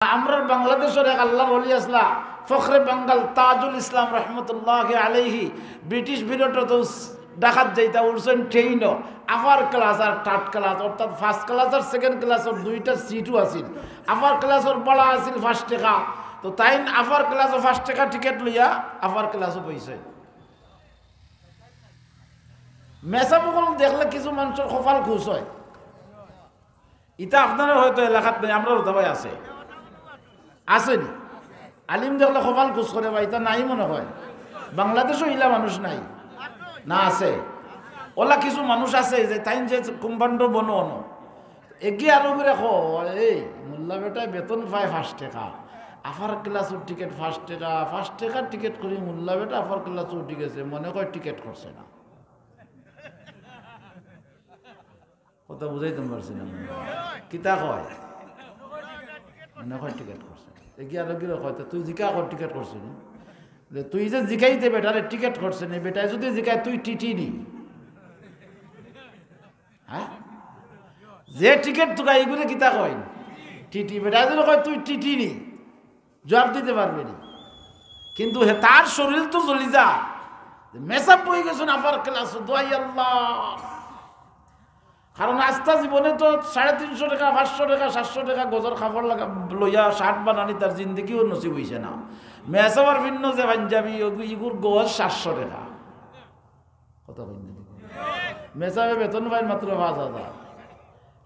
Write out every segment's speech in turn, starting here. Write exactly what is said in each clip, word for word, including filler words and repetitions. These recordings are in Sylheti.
আমরার বাংলাদেশর এক আল্লাহর ওলি আছলা, ফখরে বাঙ্গাল তাজুল ইসলাম রহমতুল্লাহি আলাইহি, ব্রিটিশ পিরিয়ডো তো ডাকাত যাইতা উঠছইন ট্রেইনো, আপার ক্লাস আর থার্ড ক্লাস, অর্থাৎ ফার্স্ট ক্লাস আর সেকেন্ড ক্লাসর দুইটা সিটও আছিল। আপার ক্লাসর ভাড়া আছিল পাঁচ টেকা, তো তাইন আপার ক্লাসো পাঁচ টেকা টিকিট লইয়া আপার ক্লাসো বইছইন। মেসাব অকল দেখলে কিছু মানষর কপাল খুশ অয়। ইতা আপনারার হয়তো এলাকাত নাই, আমরার অতা ভাই আছে, আছে নি? আলিম দেখলে কপাল খুশ করে বা, ইতা নাই মনে অয়। বাংলাদেশো ইলা মানুষ নাই না, আছে। অলা কিছু মানুষ আছে যে তাইন যে কুম্বান্ড বনো অনো, এগিয়ে আরো করে কয়, "এই মোল্লা বেটায় বেতন পায় পাঁচ টেকা, আপার ক্লাসর টিকিট পাঁচ টেকা, পাঁচ টেকার টিকিট করি মোল্লা বেটা আপার ক্লাসো উঠি গেছে, মনে কয় টিকিট করছে না।" কথা বুঝাইতাম পারছি না। কিতা কয়? মনে কয় টিকিট করছে। এগিয়ে আরো করে কয়, "তা তুই জিকা কর টিকিট করছে নি?" যে তুই যে জিকাইতে বেটারে টিকিট করছে নি, বেটায় যদি জিকায়, "তুই টিটি নি?" হ্যাঁ? যে টিকিট তুকায়, ইগুরে কিতা কয়? টিটি। বেটায় যদি কয়, "তুই টিটি নি?" জবাব দিতে পারবে নি। কিন্তু হে, তার শরীর তো জ্বলি যায়। যে মেসাব বই গেছইন আপার ক্লাসো, দোয়াই আল্লাহ। কারণ আস্তা জীবনে তো সাড়ে তিনশো টেকা, পাঁচশো টেকা, সাতশো টেকা গজর কাপড় লাগা, লইয়া শার্ট বানানি তার জিন্দেগিও নসিব অইছে না। মেসাবর ভিন্ন যে পাঞ্জাবি, ওগু-, ইগুর গজ সাতশো টেকা। কথা কইন না। মেসাবে বেতন পাইন মাত্র পাঁচ হাজার।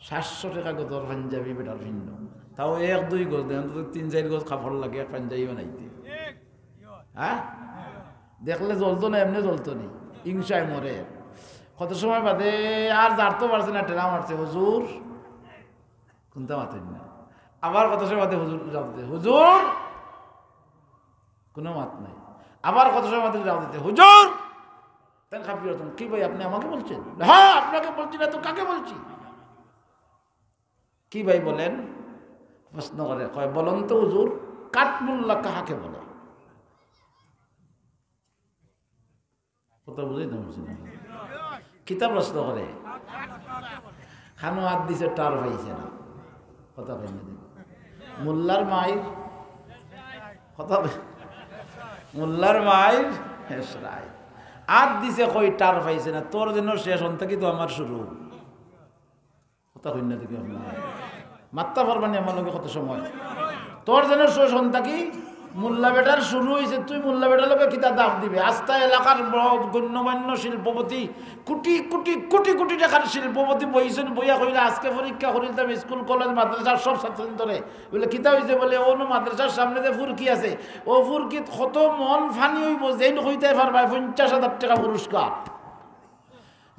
সাতশো টেকা গজর পাঞ্জাবি বেটার ভিন্ন। তাও এক দুই গজ দেন, তো তিন চাইর গজ কাপড় লাগে এক পাঞ্জাবি বানাইতে। হ্যাঁ? দেখলে জ্বলতো না, এমনে জ্বলতো নি। হিংসায় মরে। কত সময় বাদে আর জারতো পারছে না, ঠেলা মারছে, "হুজুর।" কুনতা মাতইন না। আবার কত সময় বাদে হুজুর জবাব দিতে, "হুজুর।" কুনু মাত নাই। আবার কত সময় বাদে জবাব দিতে, "হুজুর।" তাইন কাঁপিয়া উঠতেন, "কি ভাই, আপনি আমাকে বলছেন?" "হ্যাঁ, আপনাকে বলছি না তো কাকে বলছি?" "কি ভাই বলেন?" প্রশ্ন করে, কয়, "বলুন তো হুজুর, কাঠমোল্লা কাহাকে বলে?" কথা বুঝাইতাম পারছি না। কিতা প্রশ্ন করে? খানো হাত দিছে, টার পাইছে না। কথা কইন না দেখি। মোল্লার মাইর, কথা কই-, মোল্লার মাইর শেষ নাই। হাত দিছে কই, টার পাইছে না। তোর যেন শেষ, অন থাকি তো আমার শুরু। কথা কইন না দেখি আপনারা। মাততা পারবা নি আমার লগে কত সময়? তোর যেন শ-, সন্তা কি? মোল্লা বেটার শুরু অইছে, তুই মোল্লা বেটার লগে কিতা দাফ দিবে? আস্তা এলাকার বড় গণ্যমান্য শিল্পপতি, কোটি কোটি কোটি কোটি টেকার শিল্পপতি বইছইন, বইয়া কইলা, "আজকে পরীক্ষা করিলতাম স্কুল, কলেজ, মাদ্রাসার সব ছাত্রছাত্রীরে।" বলে, "কিতা অইছে?" বলে, "অনো মাদ্রাসার সামনে যে ফুরকি আছে, অউ ফুরকিত কত মন পানি অইবো, যেইন কইতায় পারবায়, পঞ্চাশ হাজার টেকা পুরস্কার।"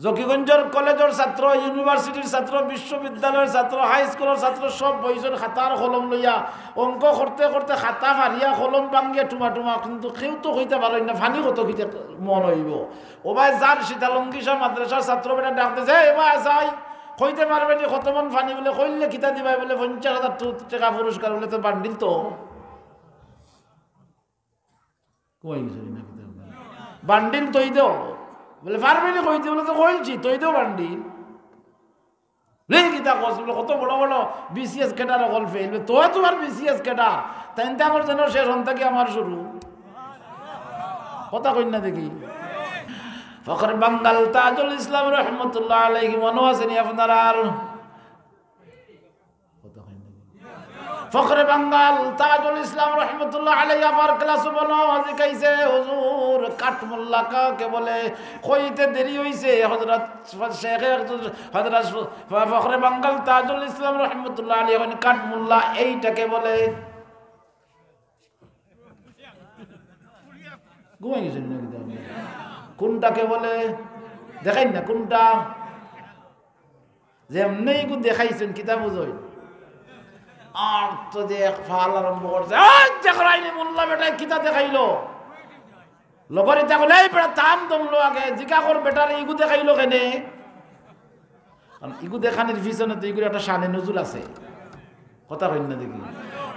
জকিগঞ্জর কলেজর ছাত্র, ইউনিভার্সিটির ছাত্র, বিশ্ববিদ্যালয়র ছাত্র, হাই স্কুলর ছাত্র সব বইছইন খাতা আর কলম লইয়া। অঙ্ক করতে করতে খাতা ফাড়িয়া কলম ভাঙ্গিয়া টুমা টুমা, কিন্তু কেউ তো কইতা পারইন না পানি কত কিতা মন অইবো। ও ভাই, যার শীতলঙ্গিসা মাদ্রাসার ছাত্র বেটা ডাক দিছে, "এ ভাই, যাই, কইতে পারবে নি কত মন পানি?" বলে, "কইলে কিতা দিবায়?" বলে, "পঞ্চাশ হাজার টু-, টেকা পুরস্কার।" বলে, "তো বান্ডিল তো।" ঘুমাই গেছে নি নাকি তার? বান্ডিল তৈ দেও। বলে, "পারবে নি কইতে?" বলে, "তো কইছি, তৈ দেও বান্ডিল।" রে কিতা কস? বলে, "কত বড় বড় বিসিএস ক্যাডার অকল ফেল।" বলে, "তো তোমার বিসিএস ক্যাডার, তাইন তো আমার যেন শেষ, অন থাকি আমার শুরু।" কথা কইন না দেখি। ফখরে বাঙ্গাল তাজুল ইসলাম রহমতুল্লাহ আলাইহি মনো আছে নি আপনারার? ফখরে বাঙ্গাল তাজুল ইসলাম রহমতুল্লাহ আলাইহি আবার ক্লাসো বনো, জিকাইছে, "হুজুর, কাঠমোল্লা কাকে বলে?" কইতে দেরি অইছে, হযরত শেখ, হযরত ফখরে বাঙ্গাল তাজুল ইসলাম রহমতুল্লাহ আলাইহি কইন, "কাঠমোল্লা এইটাকে বলে।" ঘুমাই গেছেন নাকি তাহলে? কোনটাকে বলে? দেখাইন না, কোনটা? যেমনে ইগু দেখাইছইন, কিতা বুঝইন? আর তো যে এক ফাল আরম্ভ করছে, "এই দেখরায়নি মোল্লা বেটায় কিতা দেখাইলো?" লগর ইতা কইলে, "এই বেটা, থাম দমলো আগে, জিকা কর বেটারে, ইগু দেখাইলো কেনে?" কারণ ইগু দেখানির পিছনে তো ইগুর একটা শানে নজুল আছে। কথা কইন না দেখি।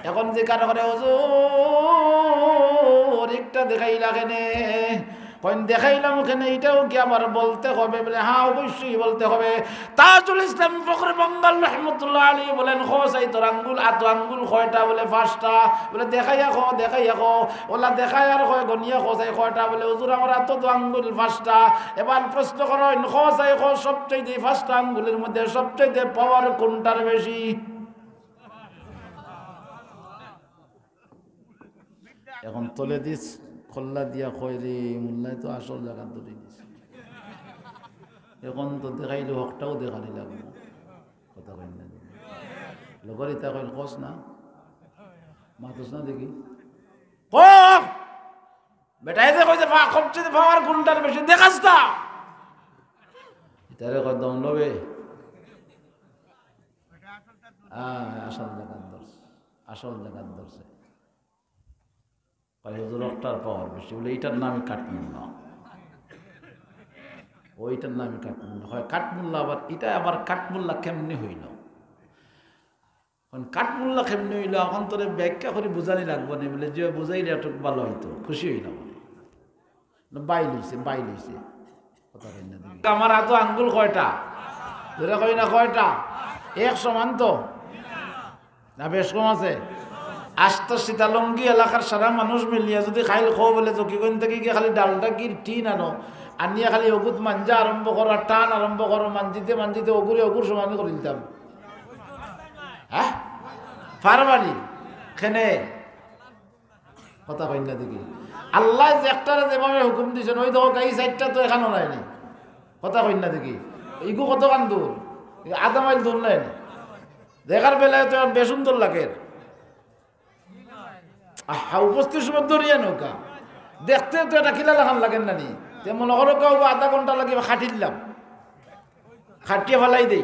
এখন যে কারো করে, "হুজুর, একটা দেখাইলা কেনে?" কইন, "দেখাইলাম কেনে, এটাও কি আবার বলতে হবে?" বলে, "হ্যাঁ, অবশ্যই বলতে হবে।" তাজুল ইসলাম ফখরে বাঙ্গাল রহমতুল্লাহ আলী বলেন, "কও চাই তোর আঙ্গুল, আতো আঙ্গুল কয়টা?" বলে, "পাঁচটা।" বলে, "দেখাইয়া কও, দেখাইয়া কও।" ওলা দেখাইয়া কয়, "গনিয়া কও চাই কয়টা?" বলে, "হুজুর, আমার আতো তো আঙ্গুল পাঁচটা।" এবার প্রশ্ন করইন, "কও চাই কও, সবচেয়ে পাঁচটা আঙ্গুলের মধ্যে সবচেয়ে পাওয়ার কোনটার বেশি?" এখন তলেদি খল্লা দিয়া কয়, "রে, মোল্লায় তো আসল জাগাত ধরি দিছে।" এখন তো দেখাইলে হকটাও দেখানি লাগবো। কথা কইন না। লগর ইতা কইন, "কস না, মাতস না দেখি।" ক! বেটায় যে কইছে, "পা-, সবচেয়ে পাওয়ার কোনটার বেশি, দেখাস না।" ইতারে কয়, "দম লবে।" আহ, আসল জাগাত ধরছে, আসল জাগাত ধরছে। কয়, "হুজুর, অকটার পাওয়ার বেশি।" বলে, "ইটার নামই কাঠমুল্লা।" ওইটার নামই কাঠমুল্লা। কয়, "কাঠমুল্লা আবার, ইটা আবার কাঠমুল্লা কেমনে হইল?" কইন, "কাঠমুল্লা কেমনে হইল? এখন তোরে ব্যাখ্যা করি বুঝানি লাগবো না।" বলে, "যে বুঝাইলে একটু ভালো হইতো, খুশি হইলাম।" না, বাইল হইছে, বাইল হইছে। কথা কইন না দেখি। আমার আতো আঙ্গুল কয়টা? জোরে কই না কয়টা? এক সমান তো? না, বেশ কম আছে? আস্তা সীতালঙ্গি এলাকার সারা মানুষ মিলিয়া যদি খাইল খো বলে, জকিগঞ্জ থেকে গিয়ে খালি ডালটা কি টিন আনো, আনিয়া খালি অগুত মাঞ্জা আরম্ভ করো, আর টান আরম্ভ করো, মাঞ্জিতে মাঞ্জিতে অগুরে অগুর সমানই করে দিতাম। হ্যাঁ? পারবানি? কেনে? কথা কইন না দেখি। আল্লায় যে একটারে যেভাবে হুকুম দিছেন, ওই দেখো, এই সাইডটা তো এখানো নাইনি। কথা কইন না দেখি। ইগু কতখান দূর? আধা মাইল দূর নাইনি। দেখার বেলায় তো আর বেশ সুন্দর লাগে। আহা, উপস্থিত সময় দরিয়া নৌকা। দেখতে তো এটা কিলা লাখান লাগে না নি? তে মনে করো কেউ আধা ঘন্টা লাগে খাটিলাম। খাটিয়ে ফালাই দেই।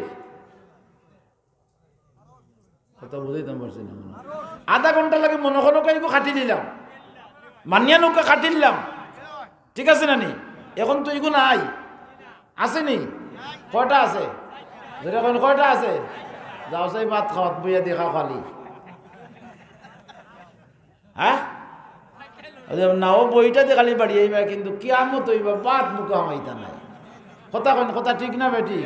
কথা বুঝাইতাম পারছি না মনে হয়। আধা ঘন্টা লাগে মনে করো ইগু খাটি দিলাম, মানিয়া নৌকা খাটি দিলাম, ঠিক আছে না নি? এখন তো ইগু নাই, আছে নি? কয়টা আছে? ধরে কইন কয়টা আছে? যাও চাই ভাত খাওয়াত বইয়া দেখা খালি। হ্যাঁ? ওই যে না, ও বইটা দিয়ে খালি বাড়ি আইবা, কিন্তু কিয়ামত হইবা, বাদ মুখে হামাইতা নাই। কথা কইন, কথা ঠিক না বেটি?